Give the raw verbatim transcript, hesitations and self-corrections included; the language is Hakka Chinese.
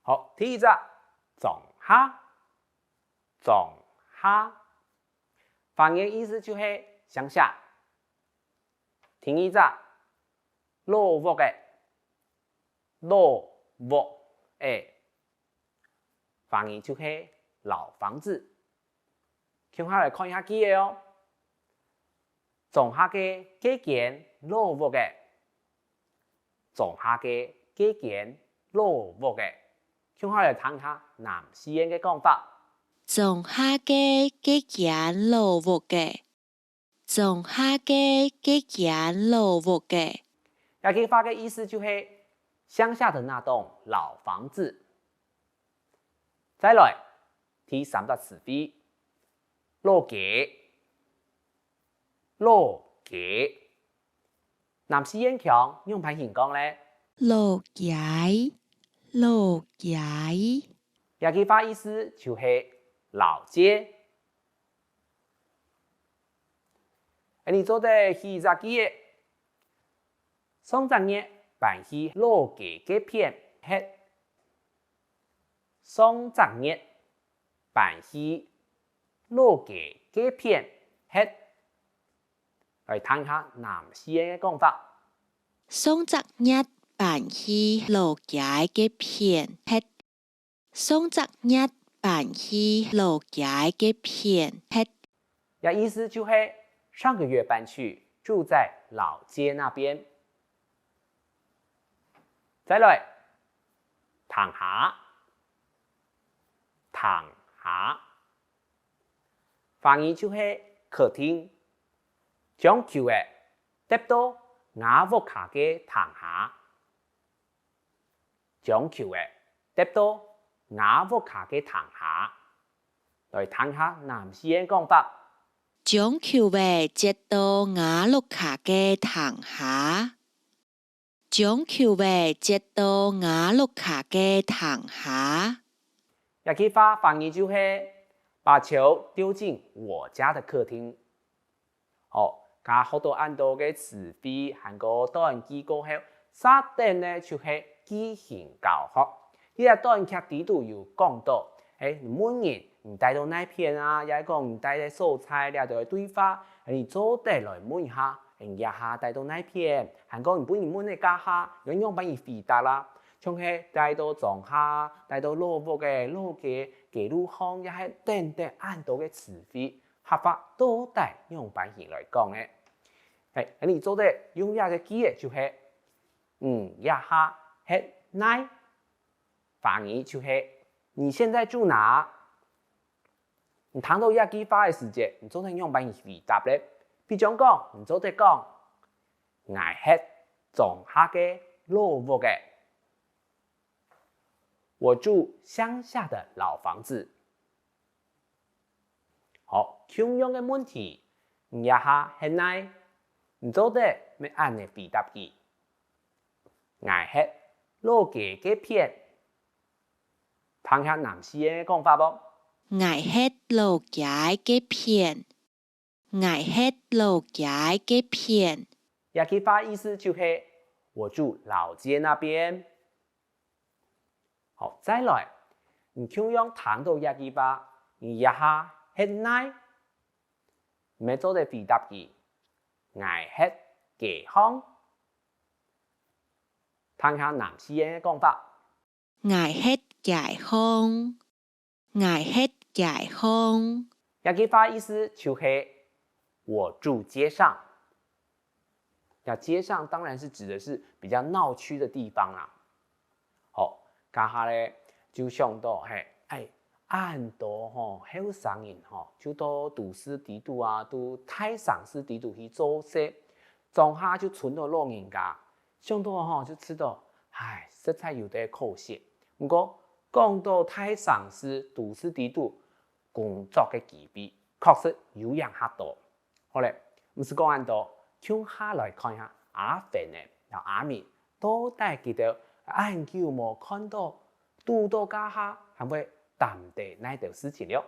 好，第一隻，莊下，莊下，華語意思就係鄉下。第二隻，老屋仔，老屋仔，華語就係老房子。 共下來看一下句仔哦。莊下个該間老屋仔，莊下个該間老屋仔，共下來聽下南四縣个講法。莊下个該間老屋仔，莊下个該間老屋仔。這句話个意思就係鄉下的那棟老房子。 再來，第三隻詞彙，老街，老街。南四縣腔仰般形講呢？老街，老街。這句話意思就係老街。𠊎等做得起一隻句仔，上隻月搬去老街該片歇。 上隻月搬去老街該片歇。來聽下南四縣个講法。上隻月搬去老街該片歇。上隻月搬去老街該片歇。 這意思就係上個月搬去，住在老街那邊。再來，廳下，廳下，華語就係客廳。將球仔擲到吾屋下个廳下。 將球仔擲到吾屋下个廳下。來聽下南四縣講法。將球仔擲到吾屋下个廳下。將球仔擲到吾屋下个廳下。這句話翻譯就係把球丟進我家的客廳。 好，加學到恁多个詞彙，還過短句過後，續等呢就係句型教學。這个短劇裡肚有講到，欸，問人你戴到哪片啊，也係講你戴个所在，這兜个對話，你做得來問一下，欸，你這下戴到哪片，還過你分人問个該下，你愛仰般去回答啦。像係戴到莊下，戴到老屋仔、老街、街路項，也係等等恁多个詞彙。 客話到底仰般形來講呢？係，𠊎等做得用這个句仔就係，你這下歇哪？華語就係，你現在住哪？你聽到這句話个時節，你做得仰般形回答呢？比將講，你做得講，𠊎歇莊下个老屋仔。 我住鄉下的老房子。好，共樣个問題，你這下歇哪？你做得乜恁仔回答佢：𠊎歇老街該片。聽下南四縣个講法無？𠊎歇老街該片。 𠊎歇老街該片。這句話意思就係，我住老街那邊。好，再來，你共樣聽到這句話，你這下歇哪？你乜做得回答佢：𠊎歇街項。聽下南四縣个講法。 𠊎歇街項，𠊎歇街項。這句話意思就係，我住街上。這街上當然是指的是比較鬧區的地方啦。好，該下咧就想到，係，欸，恁多吼，後生人吼，就到都市裡肚啊，到大城市裡肚去做事，莊下就賰到老人家。 想到吼就知道，唉，實在有兜可惜。毋過，講到大城市、都市裡肚，工作个機會確實有影較多。好咧，毋使講恁多，共下來看一下阿芬仔摎阿明到底佢兜恁久無看到，堵到該下還會擔得哪兜事情了。